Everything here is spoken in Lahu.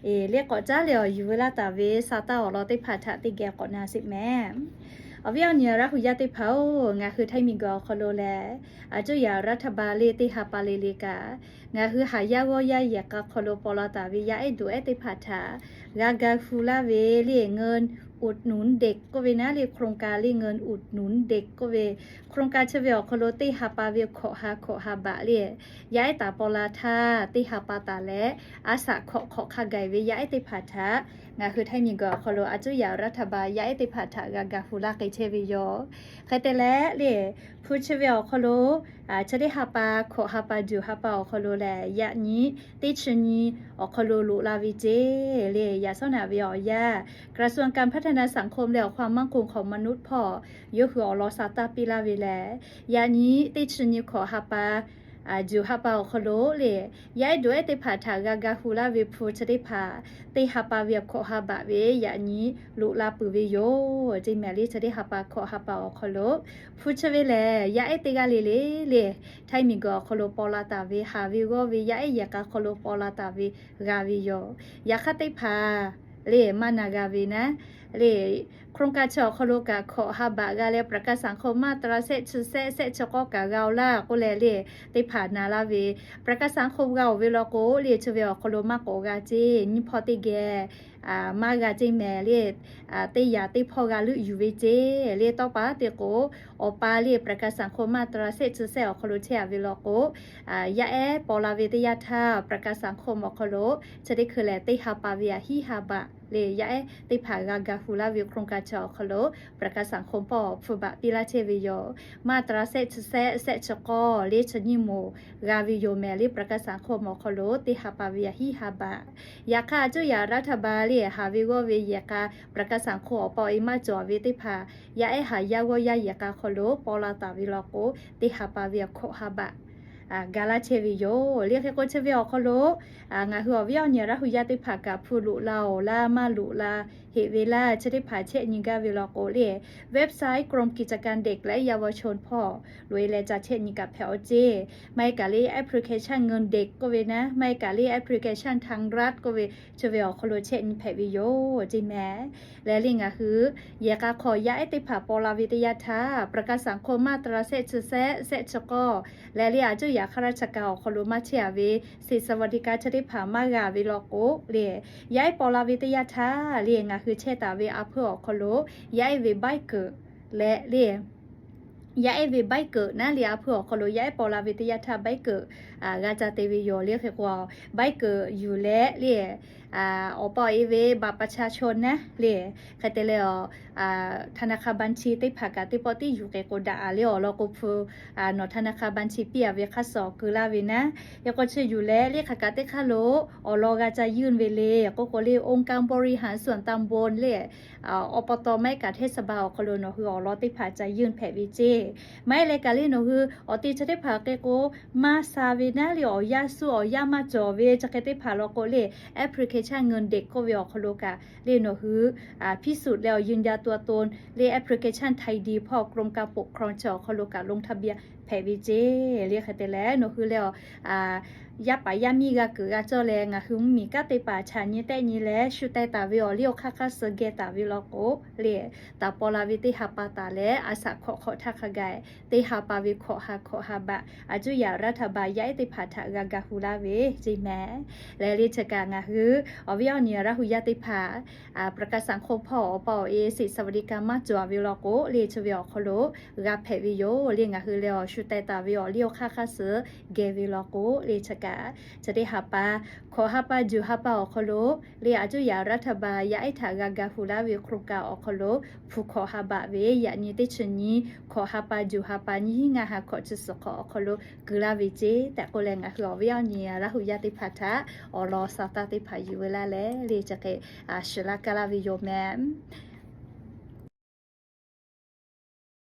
Eˬ, lehˬ k'awꞈ caˉ leh awˬ yuˬ veu laˇ taˍ ve sa taˇ awˬ lawn teˇ hpaˍ htaꞈ teˇ geh k'awꞈ na sheˍ mehˍ. Awˬ viˉ awˬ nyi Laˇ hu yaˇ teˇ hpaˍ-oˬ, ngaˬ hui Htaiˇ miˬguiˬ awˬ hk'aw lo lehˬ, อาจุยารัฐบาล lehˬ teˇ ha pa le le kaꞈ, ngaˬ hui haˍ yaˇ g'awˇ yaˇ yehˬ k'a hk'aw lo paw la taˍ ve yaˇ ehˉ duˬ ehˉ teˇ hpaˍ htaꞈ g'a ga hu laˇ ve lehˬ เงินอุดหนุนเด็ก k'oˆ ve naˉ lehˬ โครงการ lehˬ เงินอุดหนุนเด็ก k'oˆ ve โครงการ chi ve awˬ hk'aw lo teˇ ha pa ve hkawꞈ ha hkawꞈ ha baꞈ lehˬ, yaˇ ehˉ taˍ paw la htaˇ teˇ ha pa taˍ leh, a shaꞈ hkawꞈ hk'awꞈ hk'a gaˬ ve yaˇ ehˉ teˇ hpaˍ htaꞈ ngaˬ hui Htaiˇ miˬguiˬ awˬ hk'aw lo อาจุยารัฐบาล yaˇ ehˉ teˇ hpaˍ htaꞈ g'a ga hu laˇ k'ai chehˇ ve yoˬ. Hk'e te leh lehˬ, hpu chi ve awˬ hk'aw lo chi teˇ ha pa hkawꞈ ha pa juˬ ha pa awˬ hk'aw lo lehˬ, yaꞈ nyi teˇ chi nyi awˬ hk'aw lo loꞈ la ve ceˇ lehˬ, yaꞈ shawˉ naꞈ ve awˬ yanˇ กระทรวงการพัฒนาสังคม lehˬ ความมั่นคงของมนุษย์ hpawˇ yawˇ hui awˬ lawn sa taˇ piˇ laˇ ve lehˬ, yaꞈ nyi teˇ chi nyi hkawꞈ ha pa juˬ ha pa awˬ hk'aw lo lehˬ, yaˇ ehˉ duˬ ehˉ teˇ hpaˍ htaꞈ g'a ga hu laˇ ve hpu chi teˇ hpaˍ, teˇ ha pa ve hkawꞈ ha baꞈ ve yaꞈ nyi loꞈ la peuˬ ve yoˬ ceˇ mehˍ lehˬ. Chi teˇ ha pa hkawꞈ ha pa awˬ hk'aw lo hpu chi ve lehˬ, yaˇ ehˉ teˇ g'aˇ le le lehˬ, Htaiˇ miˬguiˬ awˬ hk'aw lo paw la taˍ ve haˍ ve g'awˇ ve yaˇ ehˉ yehˬ k'a hk'aw lo paw la taˍ ve g'a ve yoˬ. Yaꞈ hk'aˇ teˇ hpaˍ lehˬ maˇ na g'a ve naˉ lehˬ, โครงการ chi awˬ hk'aw lo kaꞈ hkawꞈ ha baꞈ g'a leh ประกันสังคม มาตรา shehˆ chi shehˆ shehˆ chi k'awˇ kaꞈ g'a-oˬ laˇ k'oˆ leh lehˬ, teˇ hpaˍ na laˇ ve ประกันสังคม g'a-oˬ ve law k'o lehˬ, chi ve awˬ hk'aw lo maˇ k'awꞈ g'a ceˇ, nyiˇ hpawˇ teˇ geh maˇ g'a ceˇ mehˍ lehˬ, teˇ yaꞈ teˇ hpawˇ g'a leuˆ yuˬ ve ceˇ lehˬ. Tawˇ pa te k'o, awˬ pa lehˬ ประกันสังคม มาตรา shehˆ chi shehˆ awˬ hk'aw lo chehˇ a ve law k'o, yaˇ ehˉ paw la ve teˇ yanˇ htaˇ ประกันสังคม awˬ hk'aw lo chi teˇ hkui lehˬ teˇ ha pa ve a hiˉ ha baꞈ lehˬ, yaˇ ehˉ teˇ hpaˍ g'a ga hu laˇ ve โครงการ chi awˬ hk'aw lo ประกันสังคม hpawˇ hpu baꞈ piˇ laˇ chehˇ ve yoˬ. มาตรา shehˆ chi shehˆ shehˆ chi k'awˇ lehˬ chi nyiˇ moˍ g'a ve yoˬ mehˍ lehˬ, ประกันสังคม awˬ hk'aw lo teˇ ha pa ve a hiˉ ha baꞈ. Yaꞈ hk'aˇ อาจุยารัฐบาล lehˬ haˍ ve g'awˇ ve yehˬ k'a ประกันสังคม awˬ pa awˬ e maˇ cawˬ ve teˇ hpaˍ, yaˇ ehˉ haˍ yaˇ g'awˇ yaˇ yehˬ k'a hk'aw lo paw la taˍ ve law k'o, teˇ ha pa ve hkawꞈ ha baꞈ ga laˇ chehˇ ve yoˬ lehˬ. Hk'e k'o chi ve awˬ hk'aw lo ngaˬ hui awˬ viˉ awˬ nyi Laˇ hu yaˇ teˇ hpaˍ kaꞈ hpu loꞈ la-oˬ laˇ maˇ loꞈ la heꞈ ve laˇ, chi teˇ hpaˍ chehˇ nyi gaˇ ve law k'o lehˬ, website กรมกิจการเด็กและเยาวชน hpawˇ loꞈ e leh ca chehˇ nyi kaꞈ hpehꞈ-oˬ ceˇ. Maˇ heˆ kaꞈ lehˬ แอปพลิเคชัน เงินเด็ก k'oˆ ve naˉ, maˇ heˆ kaꞈ lehˬ แอปพลิเคชัน ไทยรัฐ k'oˆ ve chi ve awˬ hk'aw lo chehˇ nyi hpehꞈ ve yoˬ ceˇ mehˍ. Lehˬ lehˬ ngaˬ hui yehˬ k'a hk'aw yaˇ ehˉ teˇ hpaˍ paw la ve teˇ yanˇ htaˇ ประกันสังคม มาตรา shehˆ chi shehˆ shehˆ chi k'awˇ lehˬ lehˬ อาจุยาข้าราชการ awˬ hk'aw lo maˇ chehˇ a ve สิทธิสวัสดิการ chi teˇ hpaˍ maˇ g'a ve law k'o lehˬ, yaˇ ehˉ paw la ve teˇ yanˇ htaˇ lehˬ ngaˬ hui chehˇ taˍ ve a hpeuˇ awˬ hk'aw lo yaˇ ehˉ ve ใบเกิด leh lehˬ, yaˇ ehˉ ve ใบเกิด naˉ lehˬ a hpeuˇ awˬ hk'aw lo yaˇ ehˉ paw la ve teˇ yanˇ htaˇ ใบเกิด g'a ca te ve yoˬ lehˬ. Hk'e k'o ใบเกิด yuˬ leh lehˬ, awˬ pa awˬ e ve บัตรประชาชน naˉ lehˬ, hk'e te leh ธนาคารบัญชี teˇ hpaˍ kaꞈ teˇ pawˆ tiˉ yuˬ k'e k'o daꞈ a lehˬ awˬ lawn k'o hpu nawˬ ธนาคารบัญชี piˇ a ve hk'aˇ suh awˬ keu laˇ ve naˉ. Hk'e k'o chi yuˬ leh lehˬ hk'aˬ kaꞈ teˇ hk'aˇ lo awˬ lawn g'a ca ยื่น ve le k'oˆ k'o lehˬ องค์การบริหารส่วนตำบล lehˬ, awˬ pa taw maˇ heˆ kaꞈ เทศบาล awˬ hk'aw lo nawˬ hui awˬ lawn teˇ hpaˍ ca ยื่น hpehꞈ ve ceˇ. Maˇ heˆ leh kaꞈ lehˬ nawˬ hui awˬ te chi teˇ hpaˍ k'e k'o maˇ sha ve naˉ lehˬ, awˬ yanˇ suh awˬ yanˇ maˇ cawˬ ve chi hk'e teˇ hpaˍ law k'o lehˬ แอปพลิเคชัน เงินเด็ก k'oˆ ve awˬ hk'aw lo kaꞈ lehˬ nawˬ hui พิสูจน์ leh awˬ ยืนยันตัวตน lehˬ แอปพลิเคชัน ไทยดี hpawˇ กรมการปกครอง chi awˬ hk'aw lo kaꞈ ลงทะเบียน hpehꞈ ve ceˇ lehˬ. Hk'e te leh nawˬ hui lehˬ, yaˇ paˍ yaˇ miˇ g'a keunˍ g'a cawˇ leh ngaˬ hui mvuhˇmiˬ kanˉ te paˍ chaꞈ nyi tehˆ nyi leh shu teh taˍ ve awˬ liˇ awˬ hk'aˇ hk'aˇ suh geh taˍ ve law k'o lehˬ, taˍ paw la ve teˇ ha pa taˍ leh a shaꞈ hkawꞈ hk'awꞈ htaˇ hk'a gaˬ teˇ ha pa ve hkawꞈ ha hkawꞈ ha baꞈ อาจุยารัฐบาล yaˇ ehˉ teˇ hpaˍ htaꞈ g'a ga hu laˇ ve ceˇ mehˍ. Lehˬ lehˬ chi kaꞈ ngaˬ hui awˬ viˉ awˬ nyi Laˇ hu yaˇ teˇ hpaˍ ประกันสังคม hpawˇ awˬ pa awˬ e สิทธิสวัสดิการ maˇ cawˬ a ve law k'o lehˬ chi ve awˬ hk'aw lo g'a hpehꞈ ve yoˬ lehˬ. Ngaˬ hui lehˬ awˬ shu teh taˍ ve awˬ liˇ awˬ hk'aˇ hk'aˇ suh geh ve law k'o lehˬ chi kaꞈ chi teˇ ha pa hkawꞈ ha pa juˬ ha pa awˬ hk'aw lo lehˬ อาจุยารัฐบาล yaˇ ehˉ htaꞈ g'a ga hu laˇ ve โครงการ awˬ hk'aw lo hpu hkawꞈ ha baꞈ ve yaꞈ nyi teˇ chi nyi hkawꞈ ha pa juˬ ha pa nyiˇ hinˉ ngaˇ ha hkawꞈ chi suhˍ hk'awꞈ awˬ hk'aw lo keu laˇ ve ceˇ tehꞈ k'oˆ leh ngaˬ hui awˬ viˉ awˬ nyi Laˇ hu yaˇ teˇ hpaˍ htaꞈ awˬ lawn sa taˇ teˇ hpaˍ yuˬ ve laˇ leh lehˬ chi hk'e shiˍ laˇ kaˇ laˇ ve yoˬ mehˍ.